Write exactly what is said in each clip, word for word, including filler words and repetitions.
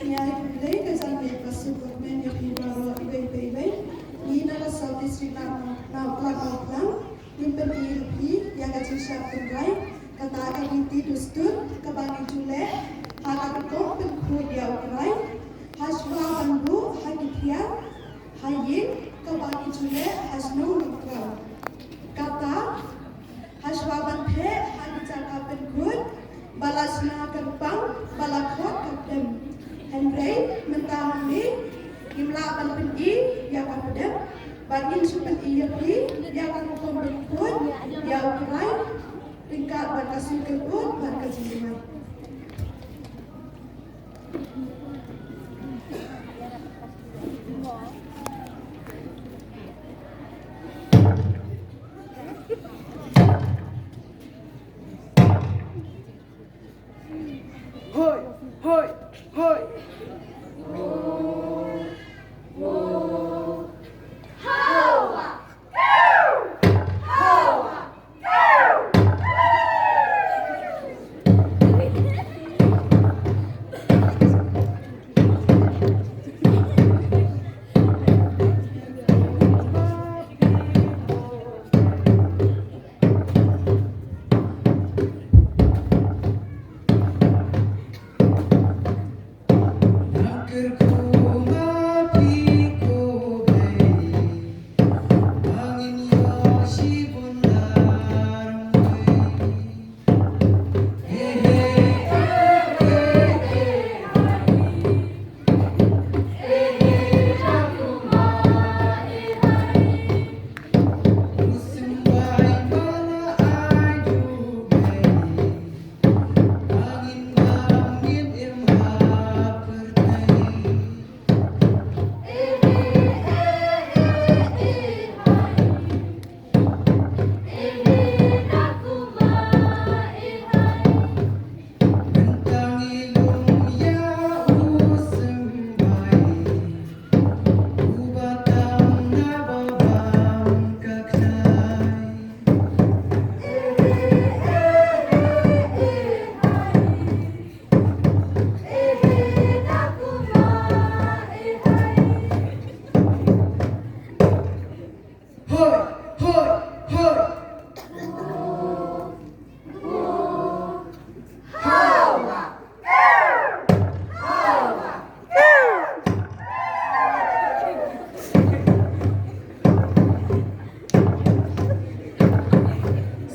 Ïa ka Blei ka jingïeit ba suk ba kmen ïa phi baroh iwei pa iwei. Ngi na la South District Ladnong, Ladnong Plang, ngin pyni ïa phi ïa ka jingshad tynrai, kata ka riti dustur kaba ngi ju leh ha ka rukom pynkhuid ïa U Trai. Hashwa ban buh ha ki thiar ha ïing kaba ngi ju leh ha shnong Nongkraw. Kata, hashwa ban theh ha ki jaka pynkhuid ba la shna kyrpang, ba la khot kyrpang. Hynrei mynta hangne ngim lah ban pyni ïa ka pdem, bad ngin shu pyni ïa phi ïa ka rukom pynkhuid ïa U Trai ryngkat bad ka sur kynhun bad ka jingduwai. Hoi, hoi, hoi.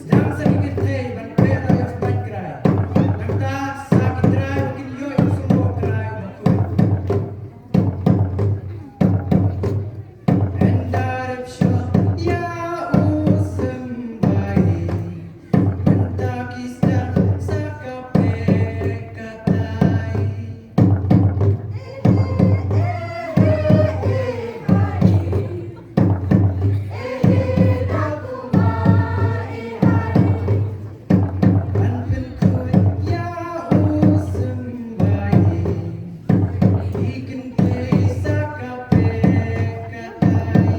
Sdang sa ki kynthei ban peit ïa u Trai. Nangta sa ki trai ba kin ïoh ïa u symboh trai ba khuid. Ynda rep shuh ïa u symbai. Mynta ki sdang sa ka pyrthei katai. Ban pynkhuid ïa u symbai. Ki kynthei sa ka pyrthei katai.